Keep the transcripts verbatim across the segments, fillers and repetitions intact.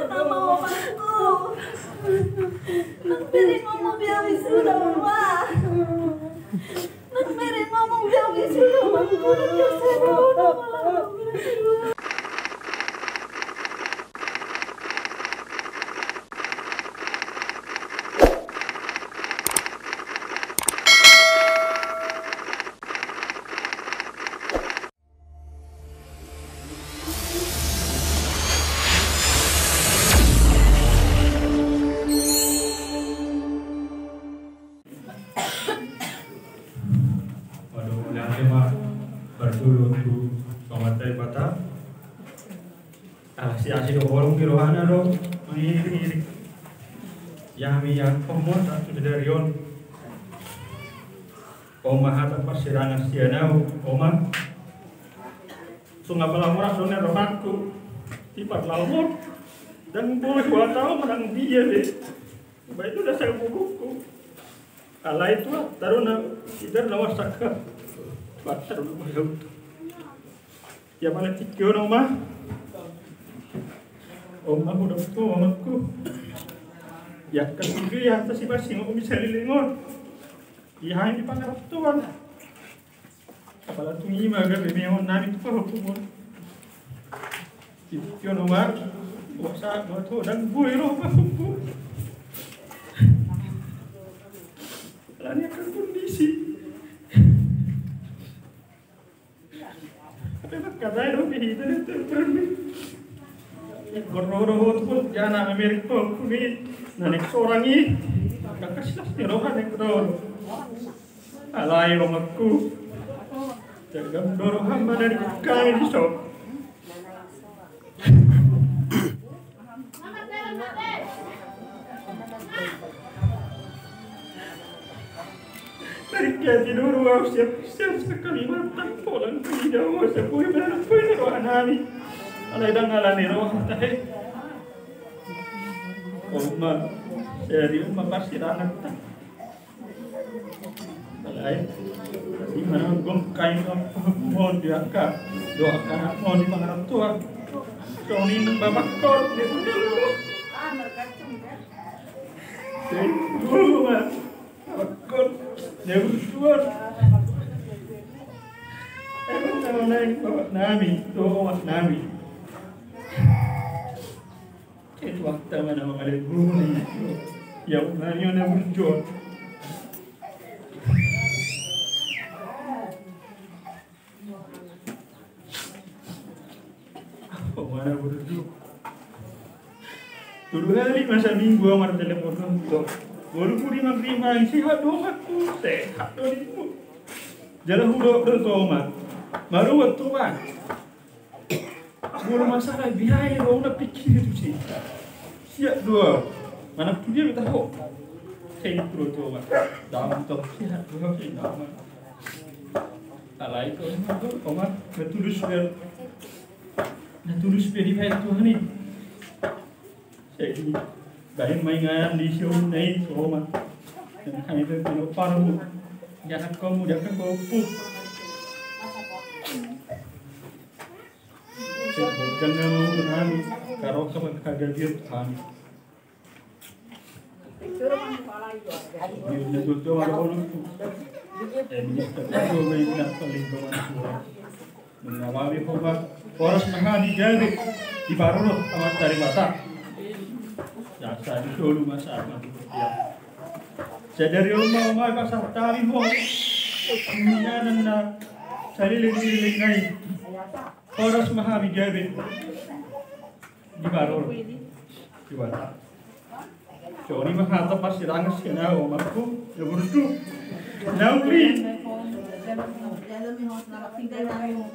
Nama omakku. Nang bere ngomong biar wisuda, Oma. Nang bere ngomong biar wisuda, omakku. Nang biar saya ngomong. Molo mauliate ma parjolo tu Amanta Debata. Ala siasi do holong di rohana do mangiring-iring. Ia hami ia pamota tu sadari on. Oma, hata parsirangan sian ahu, Oma. Songon apala moras do nian rohangku di parlaon on. Ndang boi huhatahon manang dia be. Baen do na saguguku. Alai Tuhanta do na, hita do na marsak. Tuhanta do na marsak. Ia pala tingki on, Oma. Oma, hudok tu omakku. Ia kan tingki ia hata sipasingot ni saleleng on. Ia hami di pangarantoan. Apala tung i ma gabe mehon nami tu pahompum on. Tingki on, Oma. Boasa, boasa ndang boi ro pahompum. Alani angka kondisi. Tapi mangkatai do hita di tempat ni. Gororo hot hot jana Amerika kuni nanek sorang i. Kakak silas ni roha nek do. Alai omakku. Jagam do roham mana di kami di so. Dari kati dulu au siap siap sekali matang polang tidak mau sepuluh bulan pun roha nami. Alai ndang alani roha tahe. Oma, serius ma parsirangan ta. Alai, di mana gong kain mohon di angka, doakan mohon di pangarantoan. Songon i nang bapak kor, dia punya lu. Jadi, dulu, Mas. Bapak kor, dia berjuang. Emang sama lain, bapak nami, doa nami. Itu waktu mana mengalih guru ni. Ya, nani ona berjuang. Apa mana berjuang? Tolu hali masa minggu au martelepon tu. Baru ku rimang-rimang, sehat do omakku, sehat do nimu. Jala hudok do tu omak. Maruat tu omak. Molo masalah biaya do na pikir tu si. Siap do au. Mana tu dia minta ho. Saya ini pro tu omak. Dalam tu siap do au, saya dalam. Alai tu omak, omak, na tulus be. Na tulus be dibaen Tuhan i. Jadi, baen ma inganan di si omuna i, so omak. Dan hami pe pinompar mu. Jangan kau mu, jangan kau pu. Jangan mau kami, karo kapan kagabian kami. Nunga hami, Oma, horas ma hami gabe diparorot Amanta Debata. Jasa di solu ma saat nanti. Sadari on ma, Oma, pasahat hami, Oma, inganan na saleleng-leleng i. Horas ma hami gabe diparorot Debata. Songon i ma hata parsirangan sian ahu, omakku, ya, burju. Naung ri.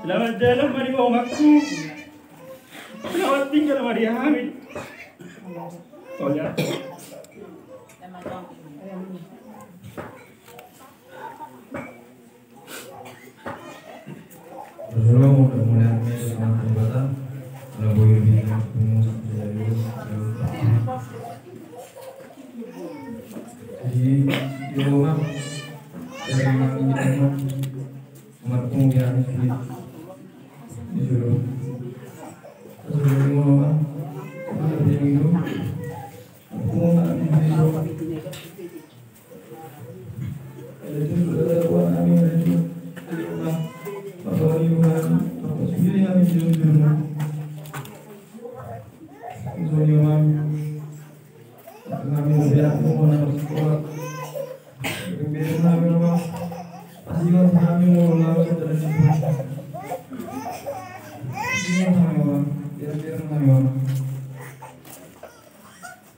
Selamat jalan ma di ho, omakku. Selamat tinggal ma di hami. Oh ya. Jadi, di rumah, dari rumah ini, rumah, rumah pun dia, di, di rumah. Terus di rumah, rumah, Songon i ma. Hami sehat, pokokna sikola. Bereng hami ma. Pasti hami mau lawan dari sini. Hami ma. Bereng hami ma.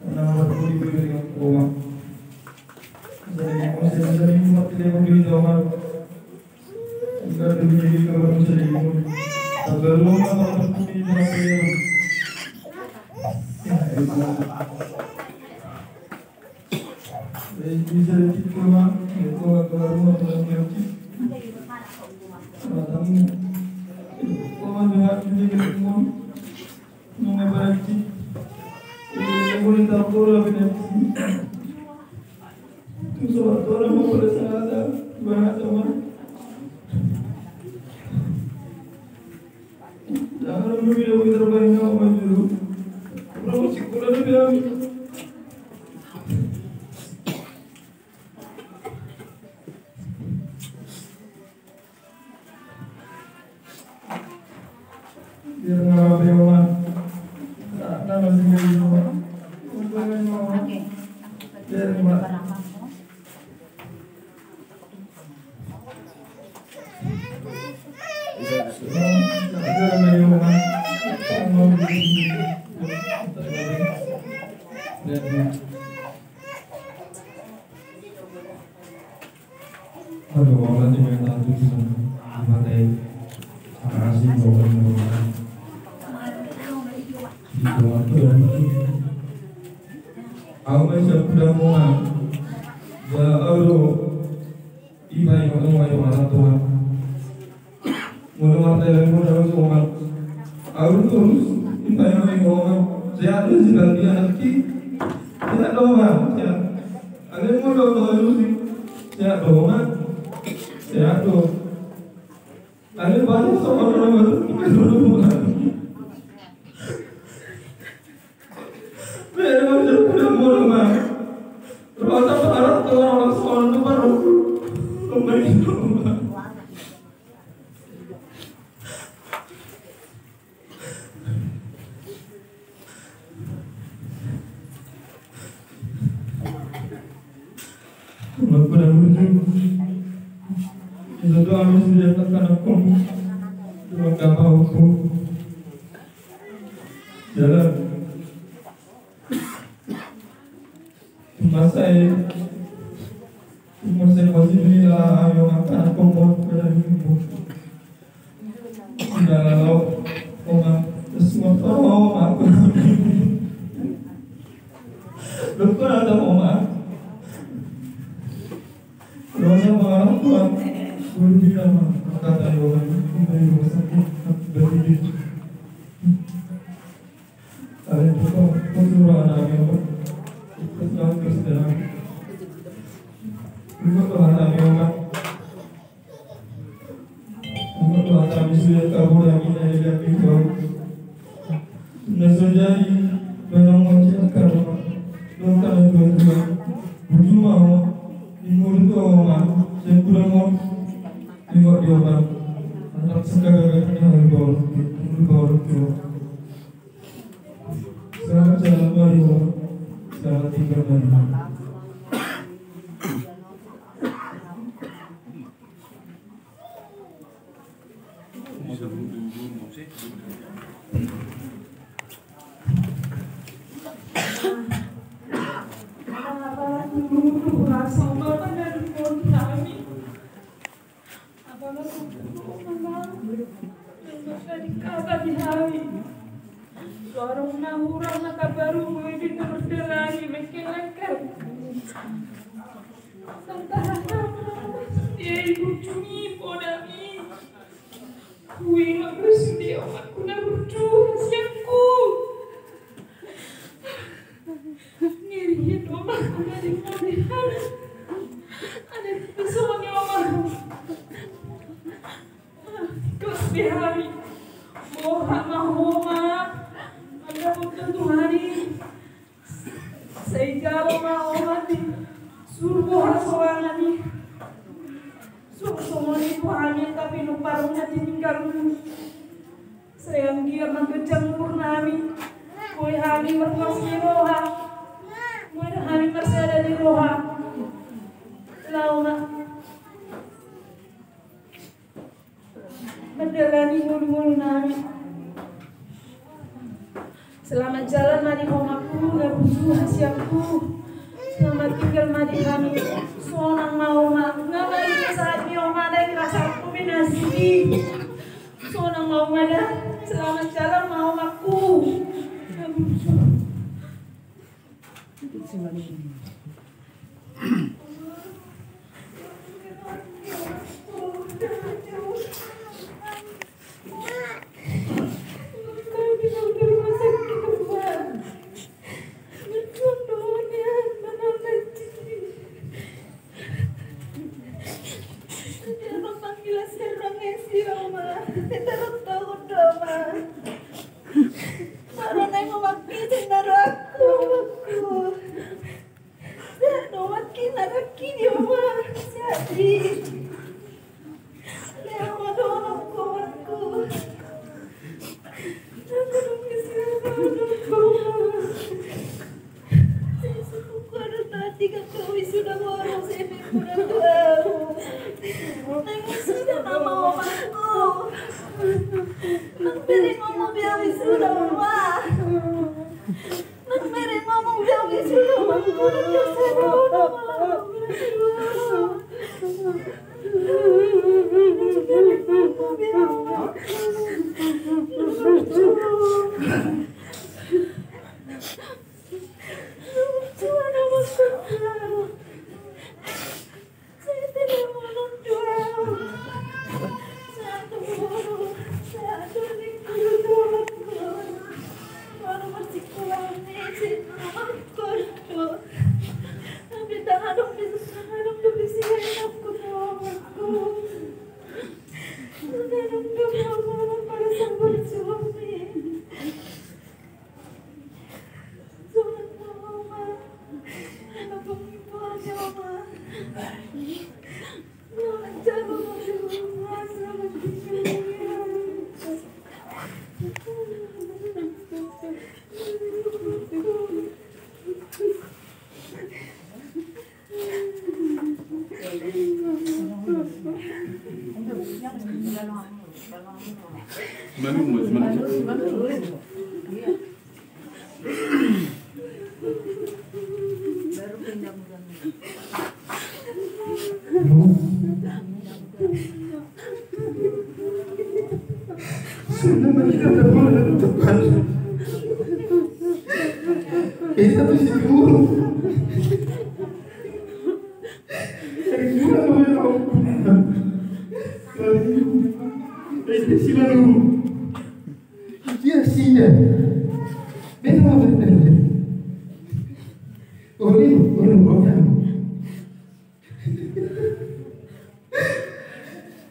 Nama berpudi beri dengan koma. Jadi, mau saya sering buat telepon di rumah. Aduh, orang sih main tatu di sana. Di mata ini. Makasih, pokoknya, pokoknya. Di bawah tuh, ya. Aku main siap udah mau, Mak. Ya, aduh. Iba, iba, iba, iba, Tuhan. Molo martele molo songon au terus, inta yang molo sehat do si Bang dia nanti. Sehat do, Bang, sehat. Ale molo terus sehat do, Bang. Sehat do. Ale baru sama orang baru. Bere molo sehat do, Bang. Rasa parah tuh orang soal itu baru. Kembali ke rumah. Bapak dan Ibu, itu doa mesti diatakan aku. Cuma gak mau aku. Jalan. Masa i, masa i masih di la ayo makan kompor pada minggu. Sudah lalu, oma, semua tolong aku. Dokter ada oma. Dosa pengakuan. Guru bilang, kata Yohan, kita di rumah sakit, berhenti. Ada juga, kau suruh anak yang ber-, terus terang, terus terang. Juga tuh anak yang ber-, juga tuh anak yang sudah kabur yang ini, yang itu. Na so jadi, memang macam karena, memang karena Tuhan juga. Bujur mau, minggu itu mau, saya kurang mau, minggu dia mau. Anak sekarang yang baru, baru, baru. Selamat jalan, Mario. Selamat tinggal, Mario. Apalagi dulu rasa Bapak dari kami. Apalagi dulu menang. Yang bisa dikata di hari. Suarung na hurang na kabaru mulai di terdelangi makin lengket. Tentara tentara dia ibu cumi podami. Kui mabrus dia aku na berjuang siapku. Ngirihin oma aku dari modihan. Ada pesohon ya oma. Terus di hari boha ma oma. Ada waktu Tuhan i. Sai jalo ma oma di surgo hasolangan i. Suruh songon i tu hami tapi nuparung na tininggalmu. Sai anggiat ma gejang umur nami. Boha Hami marlas ni roha, molo hami marsada ni roha. Laho ma mandalani ngolu-ngolu nami. Selamat jalan ma di omakku, na burju hasianku. Selamat tinggal ma di hami. Sonang ma oma, nga balik sahat ni oma, dai rasangku minasiki. Sonang ma oma da, selamat jalan ma omakku. Na burju. Marona i omakku, seng na rohangku omakku. Sehat do omakku, na rohangki di oma. Sehat di. Leo ma do omakku omakku. Aku dong kesian, aku dong koma. Saya suka kuadar tadi kan kau wisuda baru, saya memang udah tahu. Nang wisuda nama omakku. Nang bere ngomong biar wisuda oma. Nang bere ngomong biar wisuda oma. Nang bere ngomong biar wisuda oma. Dia sida. Beta mau bertanya. Ori, ori, ori.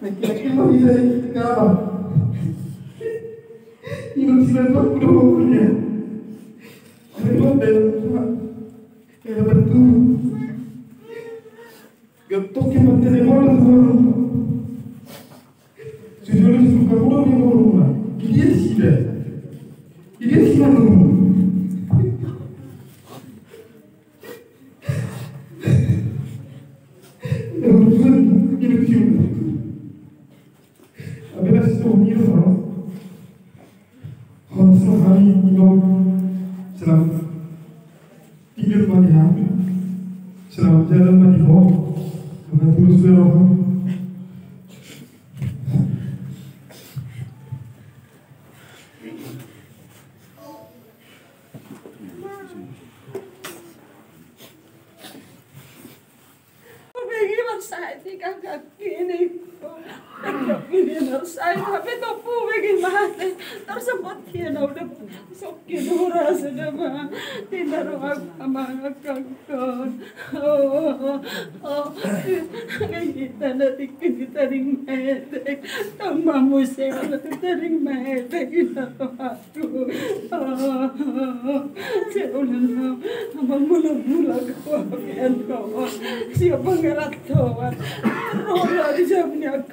Laki-laki mau bisa ikut kawan. Ini sida tuh udah punya. Ada buat dan cuma kayak betul. Gantong ke mantelepon tu. Sujolo suka udah di rumah. Dia sida. Dia sida. Dia urusan dia cium. Abis itu dia sama. Langsung kami minum. Selamat. Tidur mandi aku. Selamat jalan mandi ho. Selamat terus ya. Begi marsahit di kakak kini. Kakak kini marsahit, tapi topu begi mate. Tersebut dia na udah sokin urasa dama. Tidak ruang sama kakak. Oh, oh, oh. Kita nanti kita ring mete. Tama musim kita ring mete. Kita ruang. Siapa mula-mula kau apian kau? Siapa ngerat kau? Rola di jamnya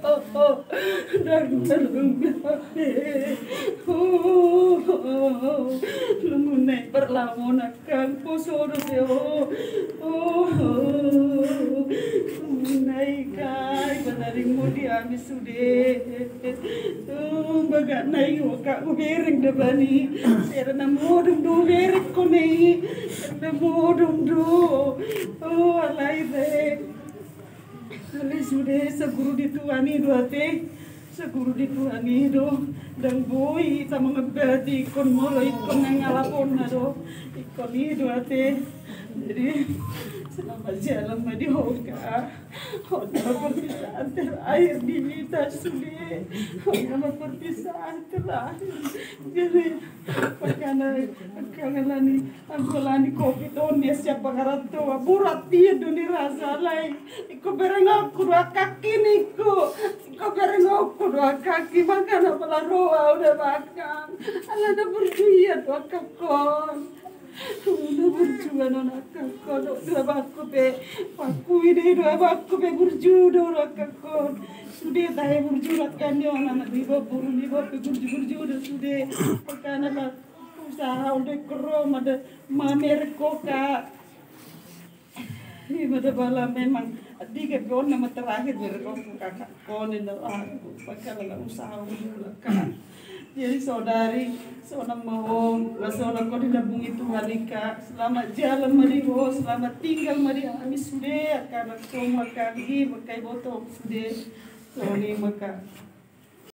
Ndang tarlumobi. Lumobi nai parlamo na. Kan poso do seo. Nai kai banaring mo di ami sude. Bagak nai waka ubereng da bani. Sera na modom do ubereng ko nai. Na modom do. Alai be. Alai sude saguru di Tuhan i do ate. Saguru di Tuhan i do. Ndang boi hita mangambati ingkon molo ingkon nang alaponna do. Ingkon i do ate. Jadi selamat jalan ma di ho ka. Ho nama perpisahan terakhir di hita sude. Ho nama perpisahan terakhir. Jadi makana angka halani angka halani covid on dia siap bakarat tu burat dia do ni rasa lai. Ingkon berengonku do angkangki ningku. Ingkon berengonku do angkangki makana pala roa udah makan. Ala na burju ia do angkangkon. Udah burju anon angkangkon do abangku pe. Pakui do abangku pe burju do angkangkon. Sude tahe burju rakan ni on anak ni bapur ni bape burju burju do sude. Makana usaha udah kero mada mamerek koka. Ima da pala memang diga pe on nama terakhir berengku kakak konen da lagu pakala la usaha ujula kan. Jadi saudari sonang ma ho la sonang ko dilambungi Tuhan i ka. Selamat jalan ma di ho selamat tinggal ma di ami sude angka anak somu angka anggi maka iboto sude. Songon i maka.